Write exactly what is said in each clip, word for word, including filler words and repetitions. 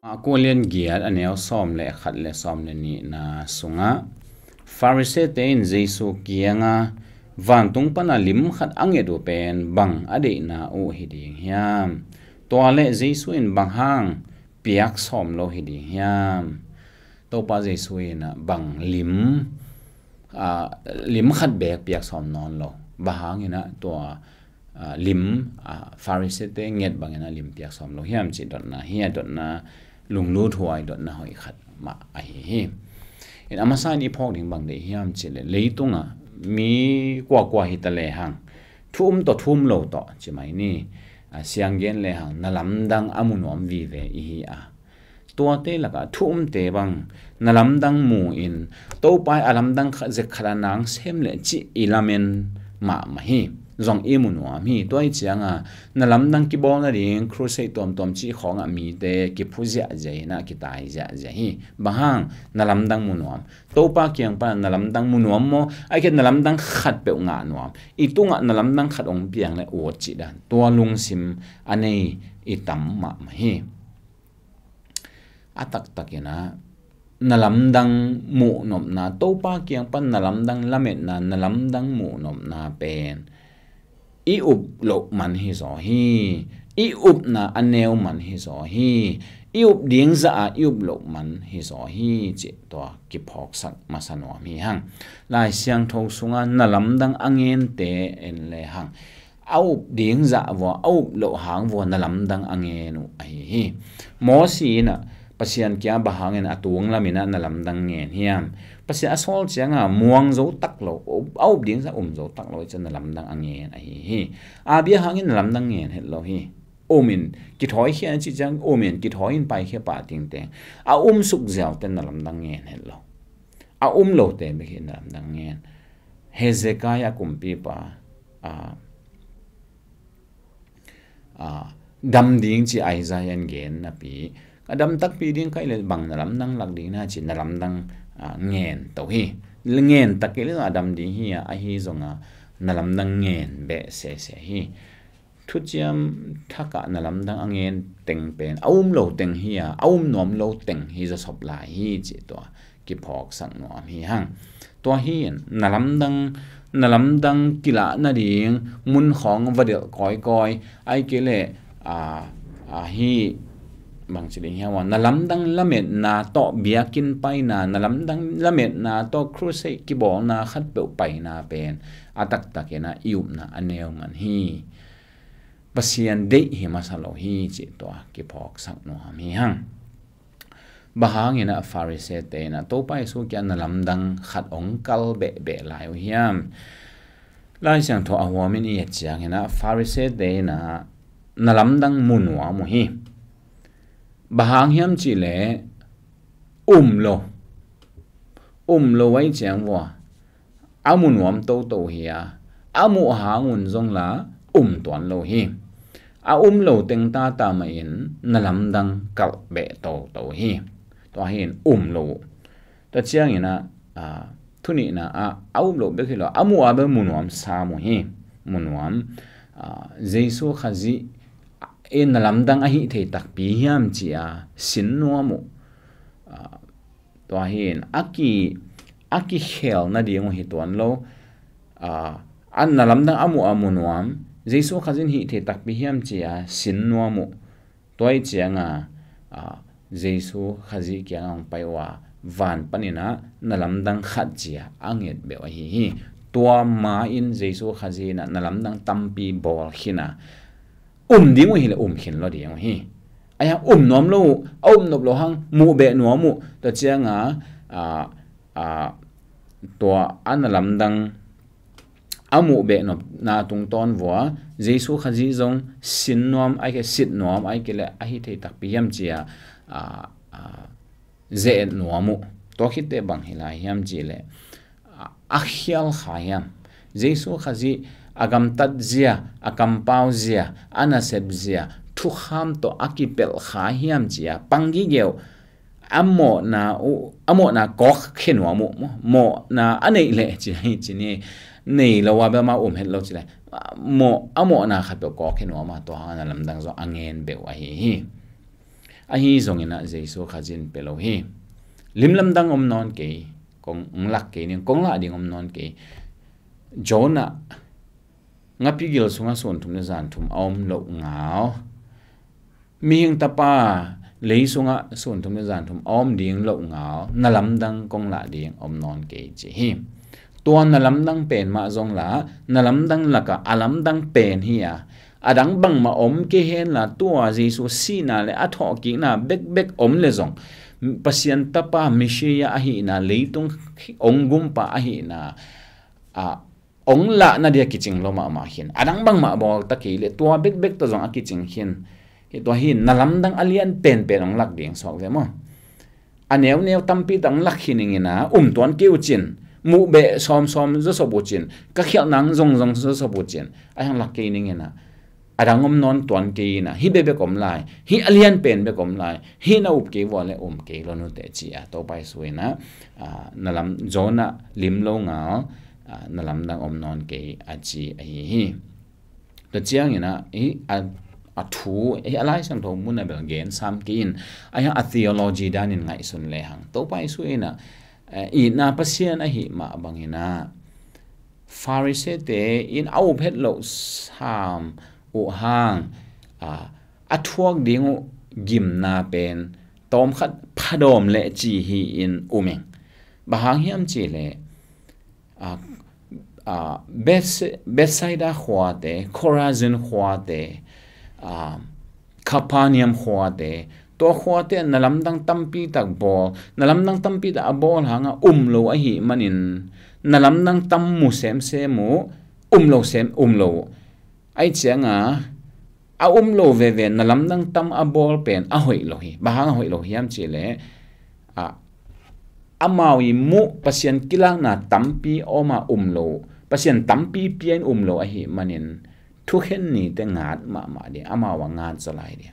Mark lian giat, a neu sawm le khat le sawm le nihna sungah, Pharisee-te in Jesu kiangah, "Vantung pana lim khat a nget uh pen bang a deihna uh hi ding hiam? Tua le Jesu in bang hang piak sawm lo hi ding hiam?" Topa Jesu in ah bang lim, ah, lim khat beek piak sawm nawn lo, bang hangin ah tua, ah, lim, ah, Pharisee-te nget bangin ah lim piak sawm lo hiam cih dotna hi a, dotna lunglut huai, dotna hoih khat mah ahi hi. In a masa in i phawk ding bang deih hiam cih leh, leitungah mi kuakua hi ta lehang, thu um tawh thu um lo tawh ci mai ni, ah, siang gen lehang na lamdang a mu nuam vive i hi a, tuate lakah thu umte bang na lamdang mu in, Topa i a lamdang khat, zek khat a nang sem leh cih i lamen mahmah hi. Zong i mu nuam hi. Tua i ciangah na lamdang kibawl nading crusade tuamtuam cih khawngah mite kiphu ziahziah in ah kitai ziahziah hi. Bang hang? Na lamdang mu nuam. Topa kiang pan na lamdang mu nuam maw? Ahih kei leh na lamdang khat peuh ngah nuam. I tungah na lamdang khat hong piang leh ut cih dan, tua lungsim a nei i tam mahmah hi. A taktakin ah na lamdang muhnopna, Topa kiang pan na lamdang lametna, na lamdang muhnopna pen i up loh man hi zaw hi. I upna a neu man hi zaw hi. I up ding zah a i up loh man hi zaw hi, cih tua kiphawksak masa nuam hi hang. Lai Siangtho sungah na lamdang a ngente en lehang, a up ding zah vua, a up loh hang vua na lamdang a ngen uh ahi hi. Moses in ah Pasian kiang bang hangin a tung lamin ah na lamdang ngen hiam? Pasian a sawl ciangah muang zo tak lo, a up ding zah um zo tak lo i ciang na lamdang a ngen ahi hi. A bia hangin na lamdang ngen het lo hi. Um in kithawi khia na cih ciang, um in kithawi in paikhia pah tingteng, a um suk ziaute na lamdang ngen het lo. A um lote bek hi na lamdang ngen. Hezekiah kumpipa, a, a, dam ding ci Isaiah in gen napi, a dam takpi ding ka hih leh bang na lamdang lak ding na ci na lamdang, a, ngen to hi. Ngen tak kei leh a dam ding hi a, ahi zongah na lamdang ngen beh sese hi. Thuciam Thakah na lamdang a ngen teng pen a um lo teng hi a, a um nuam lo teng hi zawsop lai hi, cih tua kiphawksak nuam hi hang. Tua hi in na lamdang, na lamdang kilah nading mun khawng va delh kawikawi, ahih kei leh, a, a hi, bangci ding hiam a, na lamdang lametna tawh biakinn paina, na lamdang lametna tawh crusade kibawlna khatpeuh paina pen a taktakin ah i upna a neu man hi. Pasian deih hi masa lo hi, cih tua kiphawksak nuam hi hang. Bang hangin ah Pharisee-te in ah Topa Jesu kiang na lamdang khat hong kal behbeh lai uh hiam? Lai Siangtho a huamin i et ciangin ah Pharisee-te in ah na lamdang mu nuam uh hi. Bang hang hiam cih leh um lo. Um lo ahih ciang vua a mu nuam toto hi a, a muh hangun zong la um tuan lo hi. A um lo teng tata mahin na lamdang kalh beh toto hi. Tua hi in um lo uh. Tua ciangin ah, a, thu nihna ah, a um lo bek hi lo, a muh a bel mu nuam sam uh hi. Mu nuam, a, Jesu Khazih in na lamdang ahi thei takpi hiam ci a sin nuam uh. A, tua hi in a ki, a kikhel nading uh hi tuan lo. A, a na lamdang a muh a mu nuam, Jesu Khazih in hih thei takpi hiam ci a sin nuam uh. Tua ahih ciangah, a, Jesu Khazih kiangah hong pai uh a, van panin ah na lamdang khat ci a a nget beuh ahi hi. Tua ma-in Jesu Khazih in ah na lamdang tampi bawl khin a, um ding uh hi leh um khin lo ding uh hi. A hiang um nuam lo uh, a um nop lo hang muh beh nuam uh. Tua ciangah, a, a, tua a na lamdang a muh beh nopna tungtawn vua Jesu Khazih zong sin nuam ahih kei leh sit nuam ahih kei leh ahi thei takpi hiam ci a, a, a, ze-et nuam uh. Tua khitteh bang hi lai hiam cih leh, a, a khial kha hiam? Jesu Khazih a gamtat zia, a kampau zia, a nasep zia thukham tawh a kipelh kha hiam ci a pang gige uh. A mawhna uh, a mawhna kawk khia nuam uh, mawhna a neih leh ci hi ci ni, nei lo a bel ma um het lo ci leh, mawh, a mawhna khat peuh kawk khia nuam a, tua hang a na lamdang zong a ngen beuh ahi hi. Ahi zongin ah Jesu Khazih in pia lo hi. Lim lamdang om nawn kei, kong lak kei ning, kong lah ding om nawn kei. Jonah ngapi gil sungah sun thum le zan thum a om loh ngal, mihing tapa lei sungah sun thum le zan thum a om ding loh ngal, na lamdang kong lah ding om nawn kei ci hi. Tua na lamdang pen mah zong lah, na lamdang lakah a lamdang pen hi a, a dang bangmah om kei hen la, tua Jesu sihna le a thawhkikna bekbek om le zong, Pasian tapa Messiah ahihna, leitung ong gumpa ahihna, a, ong lahna dia kicing lo mahmah khin. A dang bangmah bawl ta kei le tua bekbek tawh zong a kicing khin. Hi tua hi na lamdang a lian penpen ong lak ding suak ve maw? A neuneu tampi tawh ong lak khin ing in a, um tuan kei uh cin, muh beh sawmsawm zawsop uh cin, ka khialh nang zongzong zawsop uh cin, a hiang lak kei ning in a, a dang om nawn tuan kei in a, hih bekbek om lai, hih a lian pen bek om lai, hih na up kei vua le um kei lo nute ci a, Topa Jesu in a, a, na lam, Jonah lim lo ngal, a, na lamdang om nawn kei a ci ahi hi. Tua ciangin a, hi a, a thu, hi a Lai Siangtho mun a bel gen sam kei in, a hiang a theology danin ngaihsun lehang, Topa Jesu in a, eh, itna Pasian ahih mah bangin a, Pharisee-te in a up het loh sam uh hang, a, a thuak ding uh gimna pen tawmkhat phadawm leh ci hi in um ing. Bang hang hiam cih leh, a, a, Beth-, Bethsaida khuate, Khorazin khuate, a, Capernaum khuate, tua khuate na lamdang tampi tak bawl, na lamdang tampi tak a bawl hangah um lo ahih manin, na lamdang tam mu semsem uh, um lo sem, um lo uh. Ahih ciangah, a um lo veve na lamdang tam a bawl pen a hoih lo hi. Bang hang a hoih lo hiam cih leh, a, amau i muh Pasian kilakna tampi om a um lo, Pasian tampi pia in um lo ahih manin, thukhen nite ngat mahmah ding, amau a ngat zaw lai ding.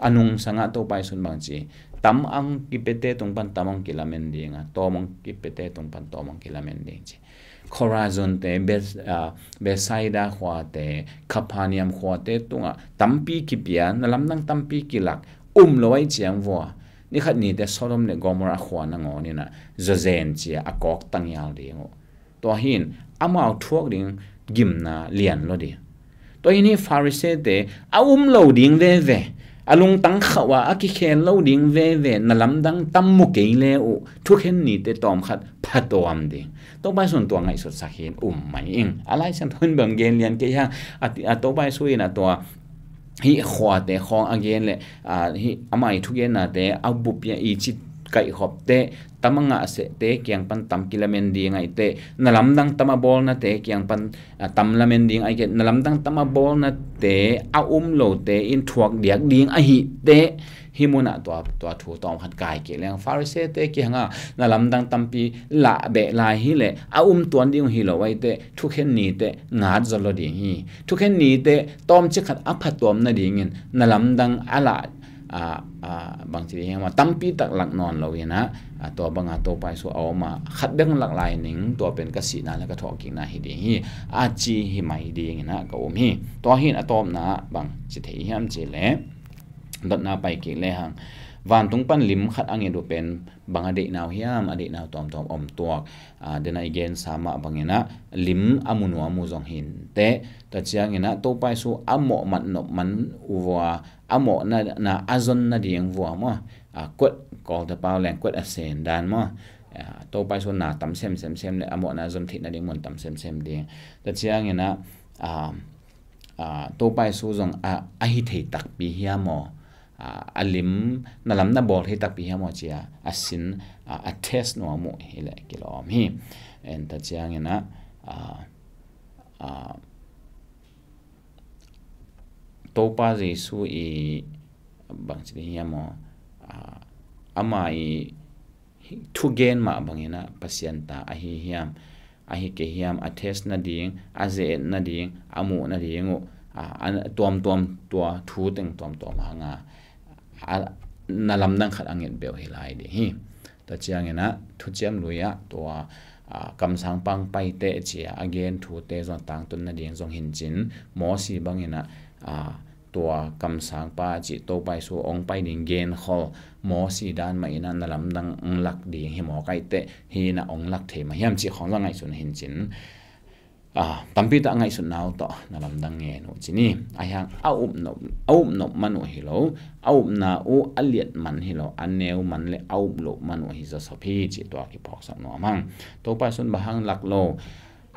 A nungsangah Topa Jesu in bang ci, tam ong kipiate tung pan tam ong kilamen ding a, tawm ong kipiate tung pan tawm ong kilamen ding ci. Khorazin-te, Beth-, ah, Bethsaida khuate, Capernaum khuate tungah tampi kipia, na lamdang tampi kilak, um lo ahih ciang vua, ni khat nite Sodom le Gomorrah khua nangawn in a, zazen ci a, a kawk tangial ding uh. Tua hi in, amau thuak ding gimna lian lo ding. Tua hi in hi Pharisee-te, a um lo ding veve, a lungtang khauh a, a kikhel lo ding veve, na lamdang tam mu kei le uh, thukhen nite tawmkhat phatuam ding. Topa Jesu in tua ngaihsutsak hi in um mai ing. A Lai Siangtho in bang gen lian kei hang, a, a Topa Jesu in a tua, hih khuate khawng a gen leh, a, hih amah i thugennate, a bup i a i cit kaihkhopte, tam a ngahsehte kiang pan tam kilamen ding ahih teh, na lamdang tam a bawlnate kiang pan, a, tam lamen ding ahih kei, na lamdang tam a bawlnate, a um lote in thuak diak ding ahih teh, hih munah tua, tua thu tawmkhat kai kik leng. Pharisee-te kiangah, na lamdang tampi lah beh lai hi leh, a um tuan ding uh hi lo ahih teh, thukhen nite ngat zaw lo ding hi. Thukhen nite tawmcik khat a phatuam nadingin, na lamdang a lah, a, a, bangci ding hiam a, tampi tak lak nawn lo in a, a, tua banga Topa Jesu a om a, khat bek lak lai ning, tua pen ka sihna le ka thawhkikna hi ding hi, a ci hi mai ding in a ka um hi. Tua hi in a tawpna ah bangci thei hiam cih leh, dotna pai kik lehang, vantung pan lim khat a nget uh pen bang a deihna uh hiam, a deihna uh tuamtuam om tuak. A, den a i gensa mah bangin a, lim a mu nuam uh zong hi inteh. Tua ciangin a, Topa Jesu a mawh mat nop man uh vua, a mawhna, na a zon nading vua maw. A, kuat, Kawlte pau leng kuat a sen dan maw. A, Topa Jesu na tam semsem sem le, a mawhna a zon theih nading mun tam semsem ding. Tua ciangin a, a, a, Topa Jesu zong a, a hi thei takpi hiam aw? A, a lim, na lam na bawl thei takpi hiam aw ci a, a sin, a, a test nuam uh hi leh kilawm hi. En, tua ciangin a, a, a, Topa Jesu i bangci ding hiam aw? A, ama i thugen mah bangin a Pasian ta ahi hiam, ahi kei hiam, a test nading, a ze-et nading, a muh nading uh, a, a tuamtuam tua thu teng tuamtuam hang a, a, na lamdang khat a nget beuh hi lai ding hi. Tua ciangin a, Thuciam Lui ah tua, a, kamsang pang paite ci a, a gen thute zong tangtun nading zong hi in cin, Mosi bangin a, a, tua kamsangpa cih Topa Jesu hong pai ding genkhol Mosi dan mah in ah na lamdang hong lak ding hi maw, kaite hi na hong lak thei mah hiam cih khawng zong ngaihsun hi cin. Ah, tampi tak ngaihsutna uh tawh na lamdang ngen uh ci ni. Ahi hang a upnop, a upnop man uh hi lo, a upna uh a liat man hi lo, a neu man le a up loh man uh hi zawsop hi cih tua kiphawksak nuam hang. Topa Jesu in bang hang lak lo,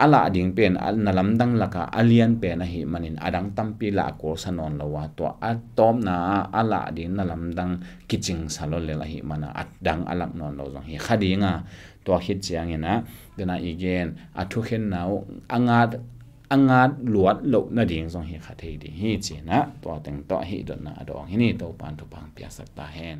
a lah ding pen, a na lamdang laka a lian pen ahih manin a dang tampi lah a kulsa nawn lo a, tua a tawpna ah a lah ding na lamdang kicingsa lo lel ahih mana a dang a lak nawn lo zong hi kha ding a, tua khit ciangin ah, dena i gen a thukhenna uh a ngat, a ngat luat loh nading zong hi kha thei ding hi cin ah, tua teng tawh hih dotna a dawng hi ni. Topa in thupha hong piaksak ta hen.